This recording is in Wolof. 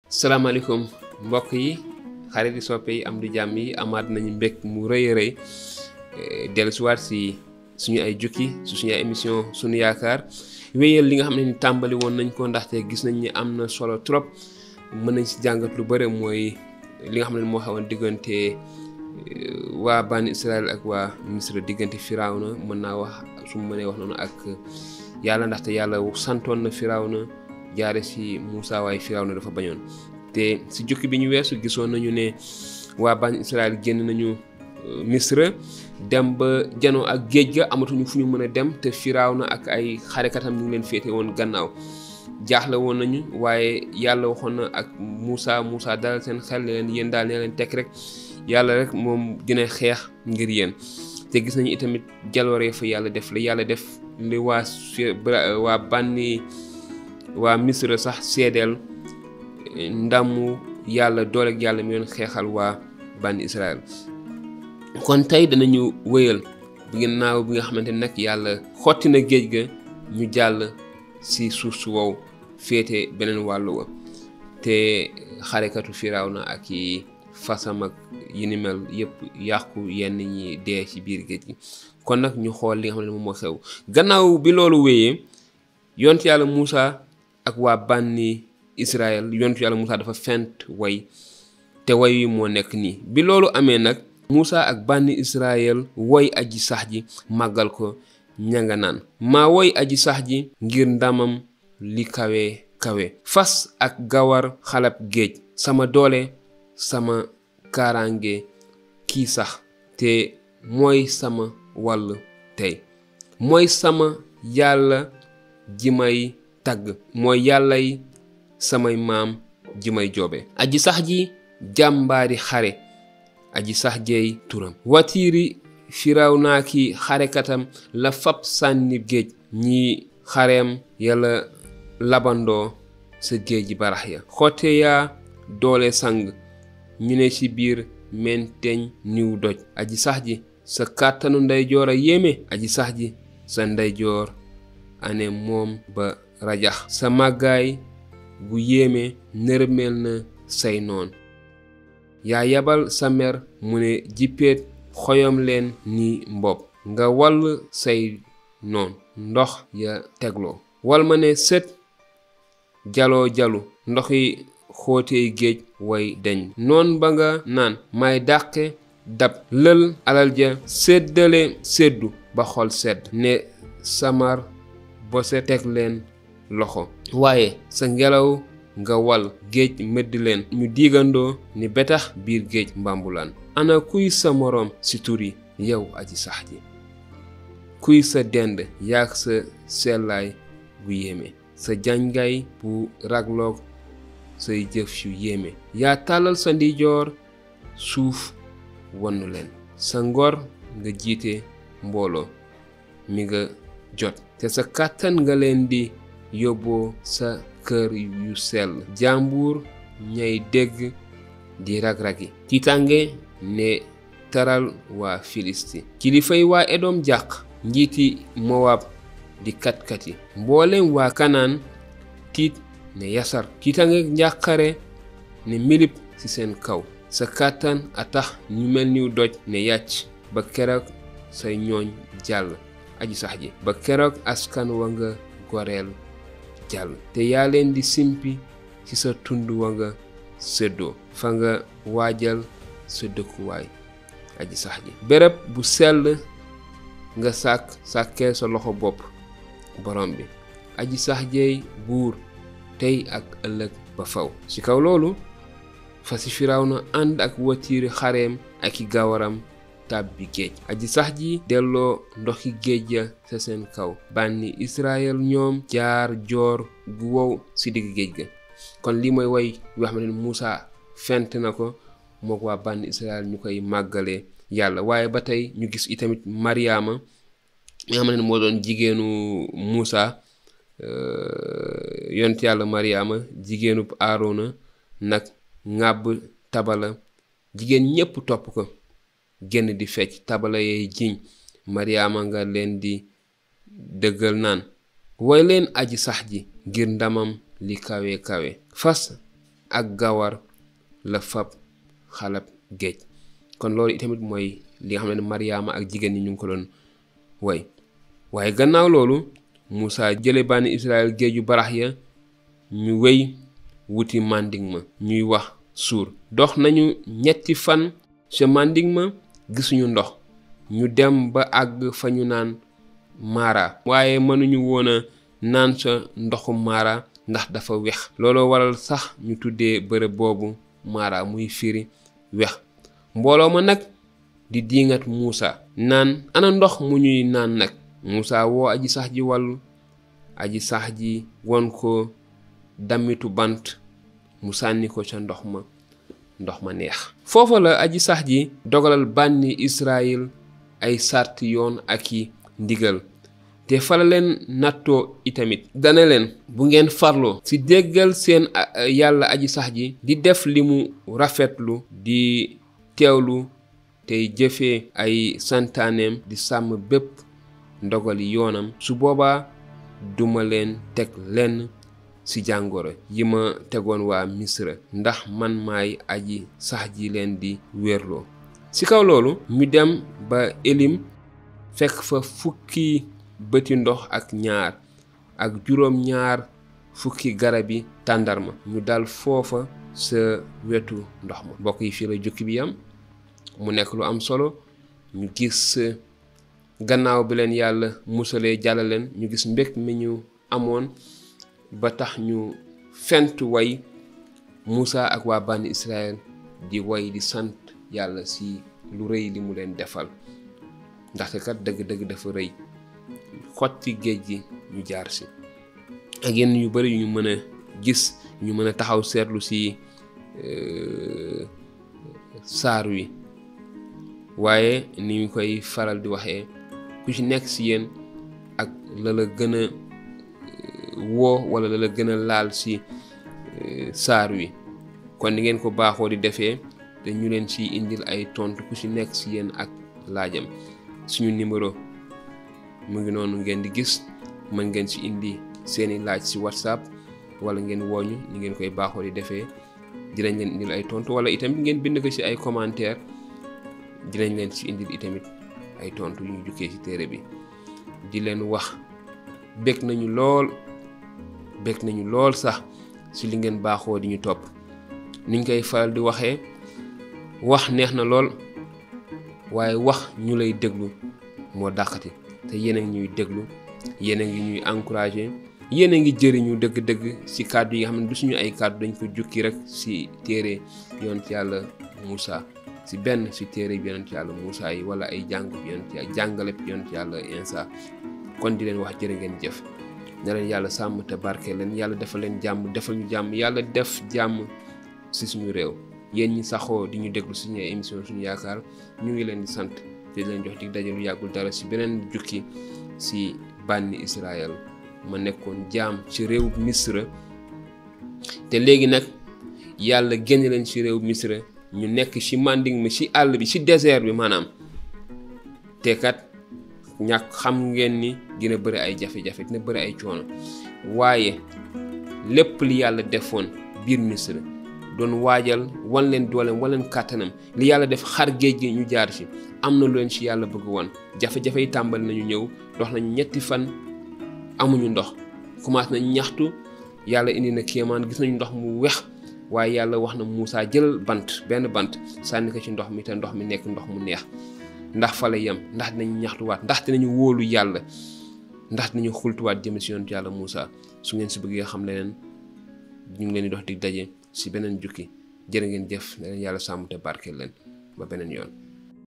salaamaaleykum mbokk yi xarit yi soppe yi am di jàmm yi amaat nañu mbég mu rëy a rëy dellusiwaat si suñu ay jukki suñu ay émission Sunu Yaakaar wéyal li nga xam ne ni tàmbali woon nañ ko ndaxte gis nañ ni am na solo trop mën nañ si jàngat lu bëre mooy li nga xam ne moo xawoon diggante waa bànni Israyil ak waa Misra diggante Firawna mën naa wax su ma mënee wax noonu ak Yàlla ndaxte Yàlla santoon na Firawna jaare si Musaa waaye Firawna dafa bañoon te si jukki bi ñu weesu gisoon nañu ne waa bànni Israyil génn nañu Misra dem ba janoo ak géej ga amatuñu fu ñu mën a dem te Firawna ak ay xarekatam ñu ngi leen féete woon gannaaw jaaxle woon nañu waaye Yàlla waxoon na ak Musaa dalal seen xel ne leen yéen daal ne leen tekk rek Yàlla rek moom dina xeex ngir yéen te gis nañu itamit jaloore fa Yàlla def la Yàlla def li waa bànni waa Misra sax seedeel ndamu Yàlla doole ak Yàlla mi doon xeexal waa bànni Israyil kon tey danañu wéyal ginnaaw bi nga xamante nag Yàlla xotti na géej ga ñu jàll si suuf su wow féete beneen wàllu wa te xarekatu Firawna ak yi fasam ak yi ni mel yëpp yàqu yenn ñi dee ci biir géej gi kon nag ñu xool li nga xam ne moom moo xew gannaaw bi loolu wéyee yonent Yàlla Musaa ak waa bànni Israyil yonent Yàlla Musaa dafa fent way te way wi moo nekk nii bi loolu amee nag Musaa ak bànni Israyil woy Aji Sax ji màggal ko ñanga naan maa woy Aji Sax ji ngir ndamam li kawe fas ak gawar xalab géej sama doole sama kaaraange kii sax te mooy sama wàll tey mooy sama Yàlla ji may tagg mooy Yàllay samay maam ji may joobe Aji Sax ji jàmbaari xare Aji Sax jeey turam Watiiri Firawnaaki xarekatam la fab sànni géej ñi xareem Yàlla labandoo sa géej barax ya xotte yaa doole sang ñu ne ci biir menteñ niw doj Aji Sax ji sa kàttanu ndeyjoor a yéeme Aji Sax ji sa ndeyjoor ane moom ba rajax sa màggaay gu yéeme nërmeel na say noon yaa yabal sa mer mu ne jippeet xoyom leen ni mbopp nga wall say noon ndox ya tegloo wal ma ne sët jaloo jalu ndoxi xóotee géej way deñ noon ba nga naan may dàqe dab lël alal ja séddale séddu ba xol sedd ne samar bose teg leen loxo waaye sa ngelaw nga wal géej mëdd leen ñu diigandoo ni betax biir géej mbambulaan ana kuy sa moroom si turi yow Aji Sax ji kuy sa dend yaak sa sellaay gu yéeme sa jangaay bu ragloog say jëf yu yéeme yaa tàllal sa ndijoor suuf wannu leen sa ngor nga jiite mbooloo mi nga jot te sa kàttan nga leen di yóbboo sa kër yu sell jàmbur ñay dégg di rag-ragi tiitange ne taral waa Filisti kilifay waa Edom jàq njiiti Mowab di katkati mboolem waa Kanaan tiit ne yasar tiitange njàqare ne milip ci seen kaw sa kàttan a tax ñu mel niw doj ne yàcc ba keroog say ñooñ jàll Aji Sax ji ba keroog askan wa nga goreel jàll te yaa leen di simpi ci sa tund wa nga séddoo fa nga waajal sa dëkkuwaay Aji Sax ji béréb bu sell nga sàkkee sa loxo bopp borom bi Aji Sax jeey buur tey ak ëllëg ba faw ci kaw loolu fa si Firawna ànd ak watiiri xareem ak i gawaram tàbbi géej Aji Sax ji delloo ndoxi géej ya sa seen kaw bànni Israyil ñoom jaar joor gu wow si digg géej ga kon lii mooy way yoo xam ne Musaa fent na ko mook waa bànni Israyil ñu koy màggalee Yàlla waaye ba tey ñu gis itamit Mariama nga xam ne moo doon jigéenu Musaa yonent Yàlla Mariama jigéenu Aarona nag ŋàbb tabala jigéen ñépp topp ko génn di fecc tabala yay jiñ Mariama nga leen di dëggal naan woy leen Aji Sax ji ngir ndamam li kawe fas ak gawar la fab xalab géej. kon loolu itamit mooy li nga xam ne Mariama ak jigéen ñi ñu ngi ko doon way. waaye gannaaw loolu Musaa jële bànni Israyil géeju barax ya ñu wéy wuti manding ma ñuy wax suur. dox nañu 3 fan ca manding ma gisuñu ndox, ñu dem ba àgg fa ñu naan Mara, waaye mënuñu woon a naan sa ndoxu Mara ndax dafa wex. looloo waral sax ñu tuddee bërëb boobu Mara, muy firi wex. mbooloo ma nag di diingat Musaa naan ana ndox mu ñuy naan nag. Musaa woo Aji Sax ji wàllu. Aji Sax ji won ko damitu bant mu sànni ko ca ndox ma neex. foofa la Aji Sax ji dogalal bànni Israyil ay sart yoon ak i ndigal, te fala leen nattoo itamit. dana leen bu ngeen farloo ci déggal seen Yàlla Aji Sax ji di def li mu rafetlu, di teewlu tey jëfee ay santaaneem, di sàmm bépp ndogali yoonam, su boobaa duma leen teg lenn ci jàngoro yi ma tegoon waa Misra, ndax man maay Aji Sax ji leen di wérloo. ci kaw loolu ñu dem ba Elim, fekk fa 10 bëti ndox ak 2 ak 2 fukki garabi tàndarma. ñu dal foofa sa wetu ndox ma. mbokk yi fii la jukki bi yam, mu nekk lu am solo. ñu gis gannaaw bi leen Yàlla musalee jàllaleen, ñu gis mbég mi ñu amoon ba tax ñu fent way Musaa ak waa bànni Israyil di way di sant Yàlla ci lu rëy li mu leen defal, ndaxte kat dëgg-dëgg dafa rëy. xotti géej gi ñu jaar ci ak yenn yu bari yu ñu mën a gis, ñu mën a taxaw seetlu ci saar wi. waaye ni ñu koy faral di waxee, ku ci nekk ci yéen ak la la gën a woo wala la la gën a laal ci saar wi. kon ni ngeen ko baaxoo di defee, te ñu leen ci indil ay tontu ku ci nekk ci yéen ak laajam. suñu numéro mu ngi noonu ngeen di gis, mën ngeen ci indi seeni laaj ci WhatsApp wala ngeen wooñu ni ngeen koy baaxoo di defee. dinañ leen indil ay tontu, wala itamit ngeen bind ko ci ay commentaire, dinañ leen ci indil itamit ay tontu yu ñu jukkee ci téere bi. di leen wax bég nañu lool sax ci li ngeen baaxoo di ñu topp. niñ koy faral di waxee, wax neex na lool, waaye wax ñu lay déglu moo dàqati. te yéen a ngi ñuy déglu, yéen a ngi ñuy encouragé, yéen a ngi jëriñu dëgg-dëgg ci kàddu yi nga xam ne du suñu ay kàddu, dañ ko jukki rek ci téere yonent Yàlla Musaa, ci benn ci téere bi yonent Yàlla Musaa yi, wala ay jàngale yonent Yàlla Insa. kon di leen wax jërë ngeen jëf. ne leen Yàlla sàmm te barke leen, Yàlla defal leen jàmm, defal ñu jàmm, Yàlla def jàmm ci suñu réew. yéen ñi saxoo di ñu déglu suñu émission Sunu Yaakaar, ñu ngi leen di sant te di leen jox dig daje lu yàggul dara ci beneen jukki ci bànni Israyil. ma nekkoon jaam ci réew Misra, te léegi nag Yàlla génn leen ci réew Misra, ñu nekk ci manding mi, ci àll bi, ci désert bi maanaam. te kat ñàkk xam ngeen ni dina bëri ay jafe-jafe, dina bëri ay coono, waaye lépp li Yàlla defoon biir Misra doon waajal wan leen dooleem, wan leen kàttanam, li Yàlla def xar géej gi ñu jaar ci, am na lu leen ci Yàlla bëgg woon. jafe-jafe yi tàmbali nañu ñëw, dox nañu 3 fan amuñu ndox, commencé nañ ñaxtu. Yàlla indi na kéemaan, gis nañu ndox mu wex, waaye Yàlla wax na Musaa jëlal benn bant sànni ko ci ndox mi, te ndox mi nekk ndox mu neex. ndax fa la yem, ndax dinañu ñaxtuwaat, ndax dinañu wóolu Yàlla, ndax dinañu xultuwaat jëm ci yonent Yàlla Musaa. su ngeen si bëggee xam leneen, ñu ngi leen di dox dig daje ci beneen jukki. jërë ngeen jëf, ne leen Yàlla sàmm te barkeel leen ba beneen yoon.